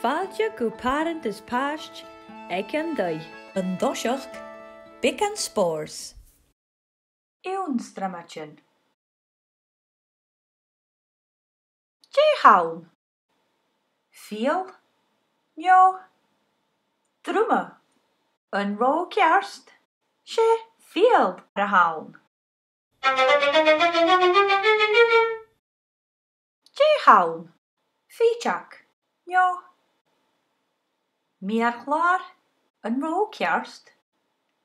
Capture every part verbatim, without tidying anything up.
Fàilte gu Pàrant is Pàiste aig an taigh. An toiseach, beagan spòrs. Ionnsramaidean. Dè th' ann? Fidheall no druma? An robh thu ceart? 'S e fidheall a th' ann. Dè th' ann? Fìdeag no meur-chlàr? An robh thu ceart?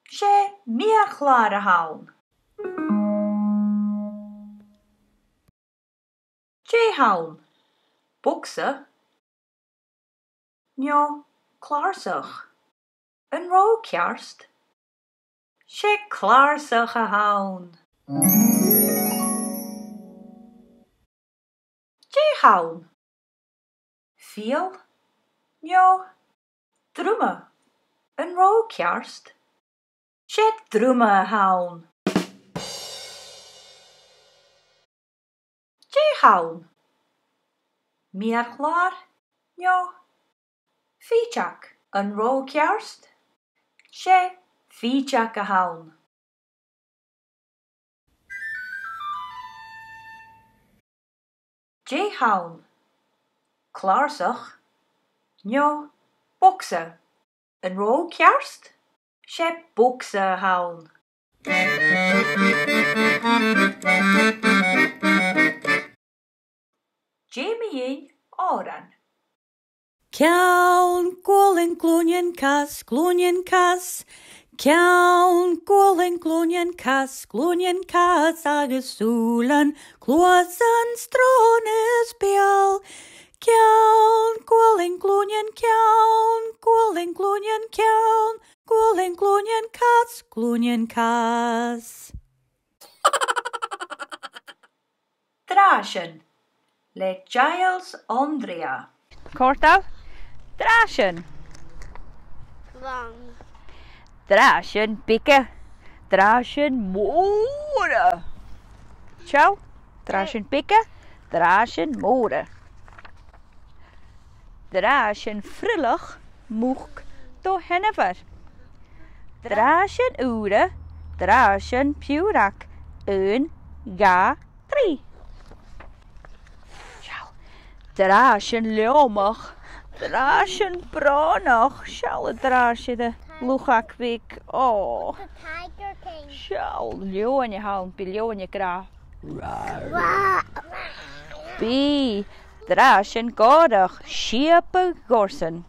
'S e meur-chlàr a th' ann. Dè th' ann? Bogsa no clàrsach? An robh thu ceart? 'S e clàrsach a th' ann. Dè th' ann? Fidheall no druma? An robh thu ceart? 'S e druma a th' ann. Dè th' ann? Meur-chlàr no fìdeag? An robh thu ceart? 'S e fìdeag a th' ann. Dè th' ann? Clàrsach no bogsa? An robh thu ceart? 'S e bogsa a th' ann. Dèanamaid òran. Ceann, gualainn, glùinean, cas, glùinean, cas. Ceann, gualainn, glùinean, cas, glùinean, cas, agus sùilean, cluasan, sròn is beul. Ceann, gualainn, glùinean, ceann, gualainn, glùinean, ceann, gualainn, glùinean, cas, glùinean, cas. Drathaisean le Giles Andrea. Còrdadh? Drathaisean. Long. Drathaisean beaga. Drathaisean mòra. Seall. Drathaisean beaga. Drathaisean mòra. Drathaisean frileach, muc, do-sheanmhair. Drathaisean ùra, drathaisean piuthra. Aon, dhà, trì. Seall. Drathaisean leòmach, drathaisean brònach. Seall an drathais air an luchag bheag. Ò. It's a tiger king. Seall, leòmhann a th' ann, bidh leòmhann ag ràdh. Bidh. Drathaisean gòrach, siapadh gòrsan.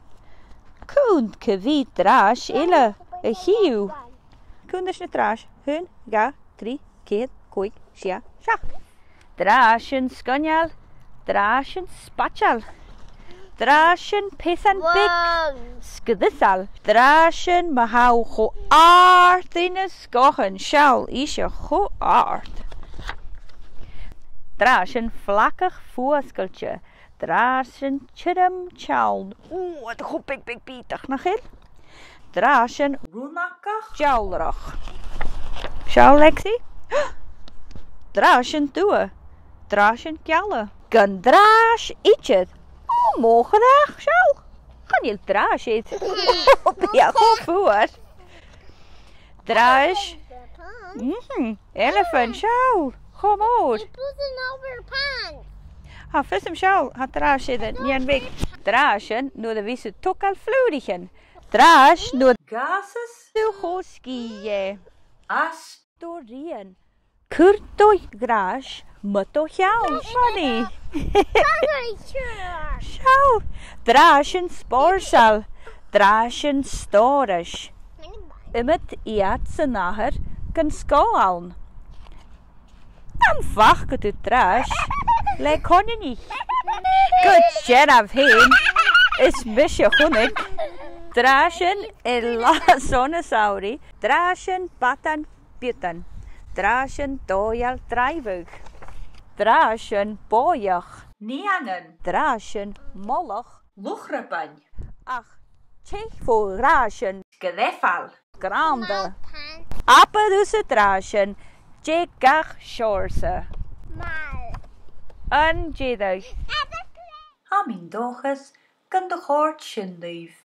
Cunnt cia mheud drathais eile a chì thu. Cunnt na drathais. Aon, dhà, trì, ceithir, còig, sia, seachd. Drathaisean sgoinneil, drathaisean spaideil. Drathaisean peasan beag, sgriosal. Drathaisean ma tha thu cho àrd ris na sgòthan. Seall, ise cho àrd. Drathaisean flagach fuasgailte. Drathaisean tioram teann. Ù, tha e cho beag, beag bìodach, nach eil? Drathaisean rionnagach dealrach. Seall, Lexi. Drathaisean dubha. Drathaisean geala. Gun drathais idir. Ò, mo chreach, seall. Chan eil drathais idir. Bidh e cho fuar. Drathais. Mhm. Elephant, seall. Cho mòr. It wasn't over pants. Tha fios agam, seall, tha drathais air an nighean bheag. Drathaisean nuair a bhios tu a' togail flùraichean. Drathais nuair a dh'fhàsas tu cho sgìth dheth. As do rian. Cuir do dhrathais mu do cheann, Sonny. Seall, drathaisean spòrsail, drathaisean stòrais. Iomaid iad san adhar gun sgòth ann. Am faca tu drathais le coineanaich? Gu dearbh fhèin, is mise a chunnaic. Drathaisean air latha sona samhraidh, drathaisean badan biodan, drathaisean dòigheil dràibheadh, drathaisean bòidheach, nigheanan, drathaisean molach, luchraban, ach teich fo dhrathaisean grefail, grànda. Abair thusa drathaisean de gach seòrsa. An dèidh. Tha mi an dòchas gun do chòrd sin ribh.